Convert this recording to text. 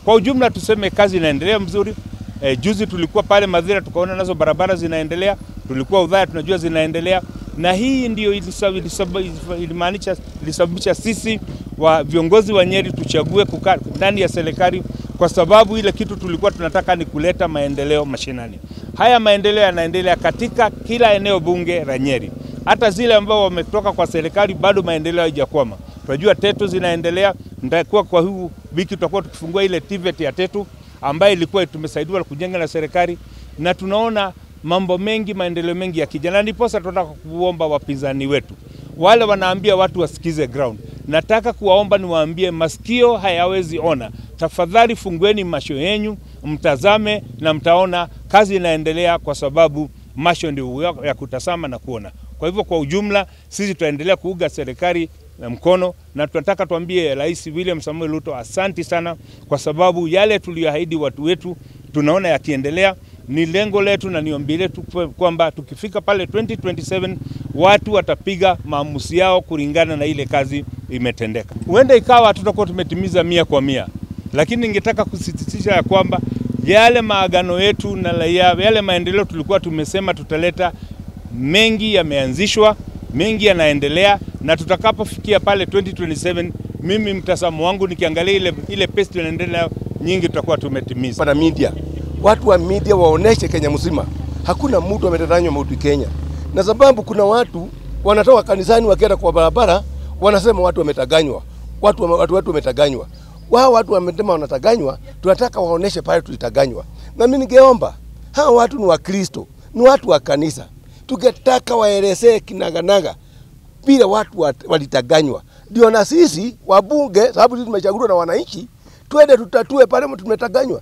Kwa ujumla tuseme kazi inaendelea mzuri. Juzi tulikuwa pale Madhira tukaona nazo barabara zinaendelea, tulikuwa Udhaya tunajua zinaendelea, na hii ndio ilisababisha sisi wa viongozi wa Nyeri tuchague kukaa ndani ya serikali, kwa sababu ile kitu tulikuwa tunataka ni kuleta maendeleo mashinani. Haya maendeleo yanaendelea katika kila eneo bunge la Nyeri. Hata zile ambao wametoka kwa serikali bado maendeleo hayajakwama. Tunajua Tetu zinaendelea, nitakuwa kwa huu wiki tutakuwa tukifungua ile TVET ya Tetu ambayo ilikuwa tumesaidiwa kujenga na serikali, na tunaona mambo mengi, maendeleo mengi yakija. Na ndiposa tunataka kuomba wapinzani wetu wale wanaambia watu wasikize ground, nataka kuwaomba niwaambie, masikio hayawezi ona. Tafadhali fungueni macho yenu, mtazame na mtaona kazi inaendelea, kwa sababu macho ndio ya kutazama na kuona. Kwa hivyo kwa ujumla sisi tutaendelea kuuga serikali mkono, na tunataka tuambie Rais William Samoei Ruto asanti sana, kwa sababu yale tuliyoahidi watu wetu tunaona yakiendelea. Ni lengo letu na ni ombi letu kwamba tukifika pale 2027 watu watapiga maamuzi yao kulingana na ile kazi imetendeka. Huenda ikawa tutakuwa tumetimiza 100%, lakini ningetaka kusisitiza ya kwamba yale maagano yetu na yale maendeleo tulikuwa tumesema tutaleta, mengi yameanzishwa, mengi yanaendelea, na tutakapofikia pale 2027, mimi mtazamo wangu nikiangalia ile pesa tunaendelea nyingi tutakuwa tumetimiza. Pana media, watu wa media waoneshe Kenya mzima hakuna mtu ametadanywa mauti Kenya, na sababu kuna watu wanatoka kanisani wakienda kwa barabara wanasema watu wametaganywa, watu wametaganywa. Wao watu wamesema wanataganywa, tunataka waoneshe pale tulitaganywa. Na mimi ningeomba hawa watu ni Wakristo, ni watu wa kanisa, tungetaka waelezee kinaganaga bila watu walitaganywa, ndio na sisi wabunge, sababu sisi tumechaguliwa na wananchi, twende tutatue pale tumetaganywa.